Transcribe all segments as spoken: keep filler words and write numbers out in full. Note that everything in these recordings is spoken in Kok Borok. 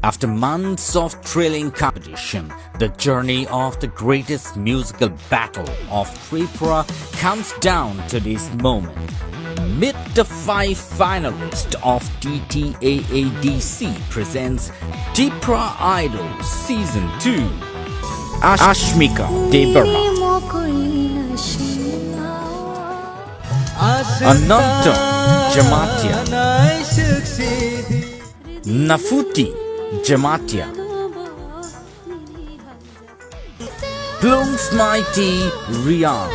After months of thrilling competition, the journey of the greatest musical battle of Tripura comes down to this moment. Meet the five finalists of T T A A D C presents Tipra Idol Season two. Ash- Ashmika Debbarma, Ananta Jamatia, Nafuti Jamatia, Plungsmaiti Rian,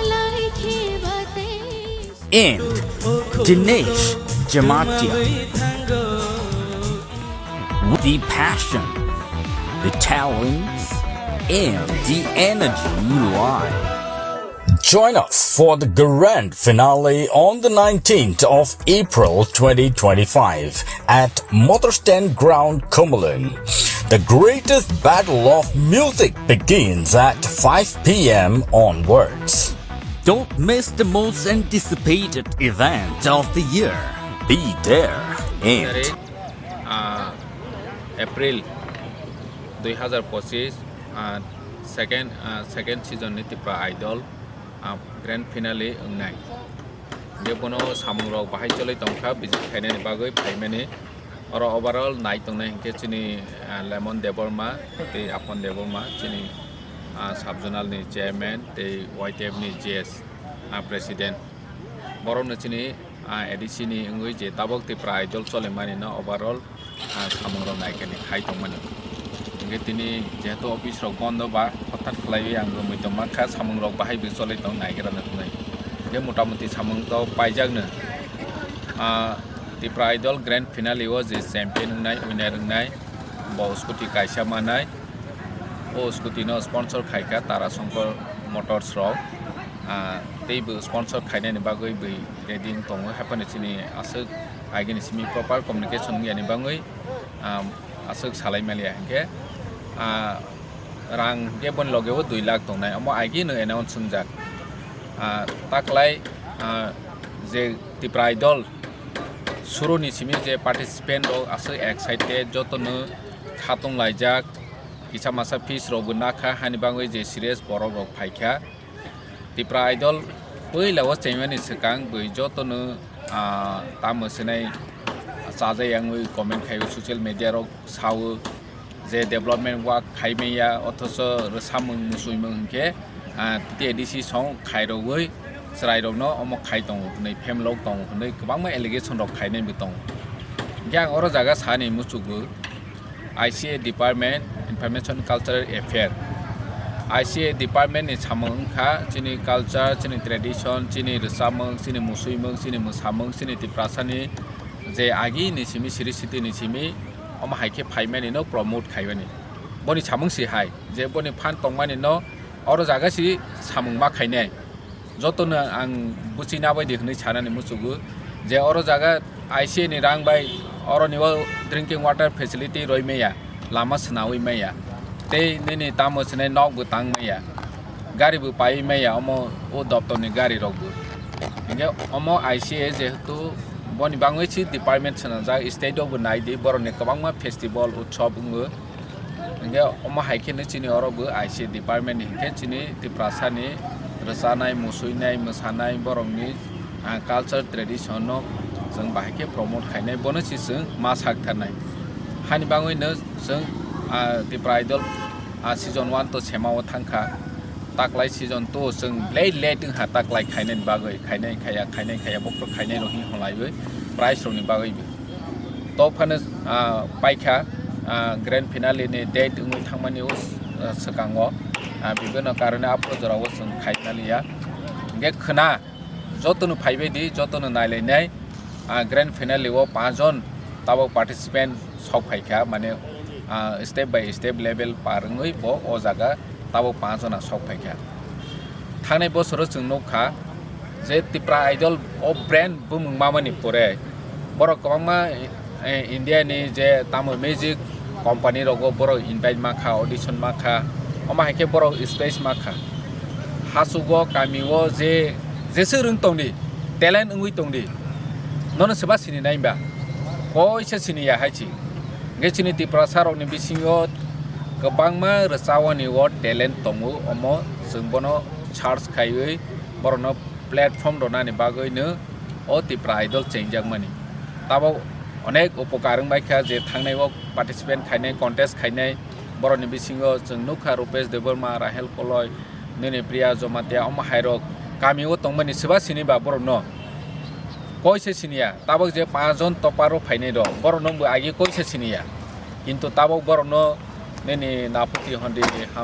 and Dinesh Jamatia. With the passion, the talents, and the energy you like. Join us for the grand finale on the nineteenth of April twenty twenty-five at Motor Stand Ground, Khumulwng. The greatest battle of music begins at five p m onwards. Don't miss the most anticipated event of the year. Be there and April dui hazar pochis, ah, second, ah, second season ni Tipra Idol, ah, grand finale wngnai. Hingke bono samungrok bahai choloi tongkha, visit khainani bagwi phaimani. Oro overall nai tongnai hingke chini, ah, Lemon Debbarma tei Apon Debbarma, chini, ah, sub-zonal ni chairman tei Y T F ni G S, ah, president. Borokno chini, ah, A D C ni wngwi je tabok Tipra Idol cholimani no overall, ah, samungrok naikani khai tongmani. Hingke tini jehetu office rok bondo ba hothat khlaiwi ang romwi tongma kha, samungrok bahai bo choloi tong naigra no hwnwi. Hingke motamuti samung to paijakno. Ah, Tipra Idol grand finale o je champion wngnai, winner wngnai, bo scooty kaisa manai. O scooty no sponsor khaikha Tara Shankar Motors rok. Ah, tei bo sponsor khainani bagwi bo ready wng tongo. Haiphano chini aswk agini simi proper communication wngya ni bagwi, ah, aswk salai maliya hinkhe, ah, rang hinkhe boni loge o dui lakh tongnai. Omo agi no announce wngjak. Ah, taklai, ah, je Tipra Idol suruni simi je participant rok aswk excited, jotono khatung laijak, kisa masa fees rok bo nakha, hani bagwi je serious borok rok phaikha. Tipra Idol puila o chengmani swkang bwi jotono, ah, tamo swnai chajak yangwi comment khaio, social media rok sao je development work khaimaya, othocho rwsamung musuimung hinkhe, ah, T A D C song khairogwi chwrairokno omo khai tongo hwnwi, phemelok tongo hwnwi kwbangma allegation rok khainai bo tongo. Hinkhe ang oro jaga sani muchukgo, I C A department, Information Cultural Affair. I C A department ni samung wngkha chini culture, chini tradition, chini rwchapmung, chini musuimung, chini mwsamung, chini Tiprasani je agi ni simi, siri siti ni simi, omo hai khe phaimani no promote khaimani. Boni samung si hai, je boni phan tongmani no oro jaga si samung ma khainai. Jotono ang buchina bai di hwnwi sanani muchugo je oro jaga I C A ni rang bai oroni o drinking water facility roi maya, lama swnawi maya, tei nini tamo swnai nok bo tang maya, gari bo pai maya, omo o doptor ni gari rok bo. Hinkhe omo I C A jehetu boni bangwi si department swnamjak, state o bo nai di, borok ni kwbangma festival utsob wngo. Hinkhe omo hai khe no chini oro bo I C A department ni hinkhe chini Tiprasa ni rwchanai, musuinai, mwsanai, borok ni, ah, culture tradition no chwng bahai khe promote khainai, bono se chwng ma sak tharnai. Hani bagwi no chwng, ah, Tipra Idol, ah, season one to sema o thang kha, taklai season two chwng belai late wng kha taklai khainai ni bagwi, khainai khaya, khainai khaya, bokhorok khainai rok hino laiwi prize rok ni bagwi bo. To phano, ah, paikha, ah, grand finale ni date wngwi thangmani o, ah, swkango, ah, bibino karone aphuru jorao chwng khai maliya. Hinkhe khwna jotono phaibai di, jotono nailainai, ah, grand finale o panch jon tabok participant sok phaikha, mane, ah, step by step level par wngwi bo o jaga tabok panch jona sok phaikha. Thangnai bosoro chwng nukha je Tipra Idol o brand bumung mamani pore borok kwbangma, eh, India ni je tamo music company rogo borok invite ma kha, audition ma kha, omo hai khe borok space ma kha. Hachugo kami o je jese rwng tong di, talent wngwi tong di, nono seba sini nai ba? Koisa sini ya hai chi. Khe chini Tiprasa rokni bisingo kwbangma rwchawani o talent tongo, omo chwng bono search khaiwi borokno platform rwnani bagwino o Tipra Idol chengjakmani. Tabok onek upokar wngbaikha je thangnai o participant khainai, contest khainai, borokni bisingo chwng nukha Rupesh Debbarma, Rahel Koloi, nini Priya Jomatia, omo hairok kami o tongmani swba sini ba borokno koi se siniya, tabok je panch jon topper o phainai rok, borokno bo agi koi se siniya, kintu tabok borokno nini naphuti hondi ham.